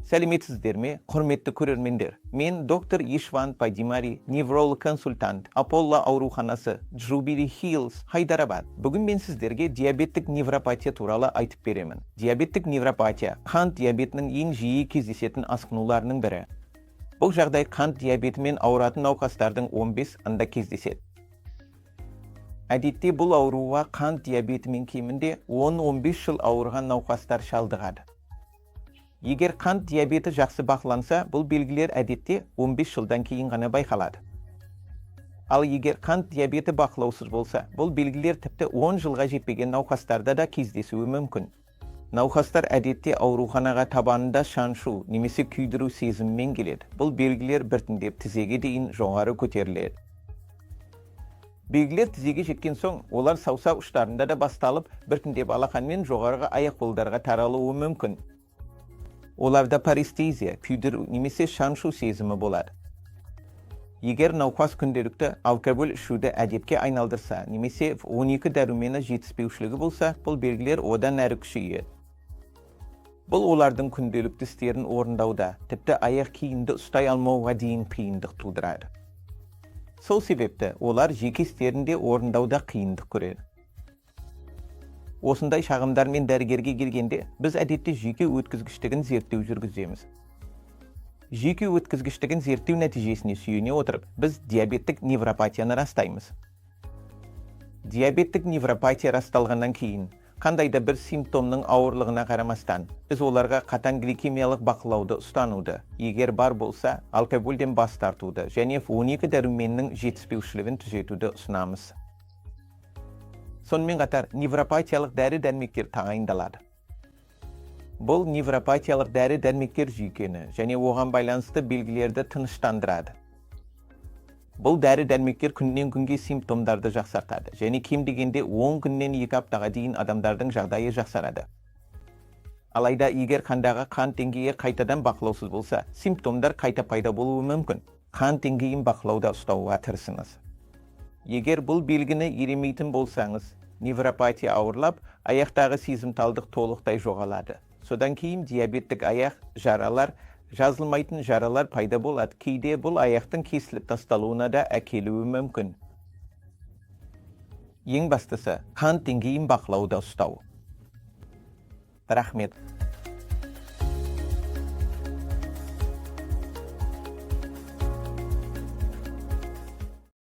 Сәлеметсіздер ме, құрметті көрермендер? Мен доктор Ешвант Падимари, невролог-консультант, Аполло ауруханасы, Джубили Хиллз, Хайдарабад. Бүгін мен сіздерге диабеттік невропатия туралы айтып беремін. Диабеттік невропатия – қант диабетінің ең жиі кездесетін асқынуларының бірі. Бұл жағдай қант диабетімен ауыратын науқастардың 15-ында кездеседі. Әдетте бұл ауруға қант диабетімен кемінде 10-15 жыл ауырған науқастар шалдығады. Егер қант диабеті жақсы бақыланса, бұл белгілер әдетте 15 жылдан кейін ғана байқалады. Ал егер қант диабеті бақылаусыз болса, бұл белгілер тіпті 10 жылға жетпеген науқастарда да кездесуі мүмкін. Науқастар әдетте ауруханаға табанында шаншу немесе күйдіру сезімімен келеді. Бұл белгілер біртіндеп тізеге дейін жоғары көтеріледі. Белгілер тізеге жеткен соң, олар саусақ ұштарында да басталып, біртіндеп алақанмен жоғарғы аяқ қолдарға таралуы мүмкін. Оларда парестезия, күйдіру немесе шаншу сезімі болады. Егер науқас күнделікті алкоголь ішуді әдетке айналдырса немесе 12 дәрумені жетіспеушілігі болса, бұл белгілер одан әрі күшейеді. Бұл олардың күнделікті істерін орындауда, тіпті аяқ киімді ұстай алмауға дейін қиындық тудырады. Сол себепті олар жеке істерін де орындауда қиындық көреді. Осындай шағымдармен дәрігерге келгенде, біз әдетте жүйке өткізгіштігін зерттеу жүргіземіз. Жүйке өткізгіштігін зерттеу нәтижесіне сүйене отырып, біз диабеттік невропатияны растаймыз. Диабеттік невропатия расталғаннан кейін, қандай да бір симптомның ауырлығына қарамастан, біз оларға қатаң гликемиялық бақылауды ұстануды, егер бар болса, алкогольден бас тартуды және 12 дәруменнің жетіспеушілігін түзетуді ұсынамыз. Сонымен қатар невропатиялық дәрі-дәрмектер тағайындалады. Бұл невропатиялық дәрі-дәрмектер жүйкені және оған байланысты белгілерді тыныштандырады. Бұл дәрі-дәрмектер күннен күнге симптомдарды жақсартады және кем дегенде 10 күннен 2 аптаға дейін адамдардың жағдайы жақсарады. Алайда егер қандағы қант деңгейі қайтадан бақылаусыз болса, симптомдар қайта пайда болуы мүмкін. Қант деңгейін бақылауда ұстауға тырысыңыз. Егер бұл белгіні елемейтін болсаңыз, невропатия ауырлап, аяқтағы сезімталдық толықтай жоғалады. Содан кейін диабеттік аяқ жаралар, жазылмайтын жаралар пайда болады. Кейде бұл аяқтың кесіліп тасталуына да әкелуі мүмкін. Ең бастысы, қант деңгейін бақылауда ұстау. Рахмет.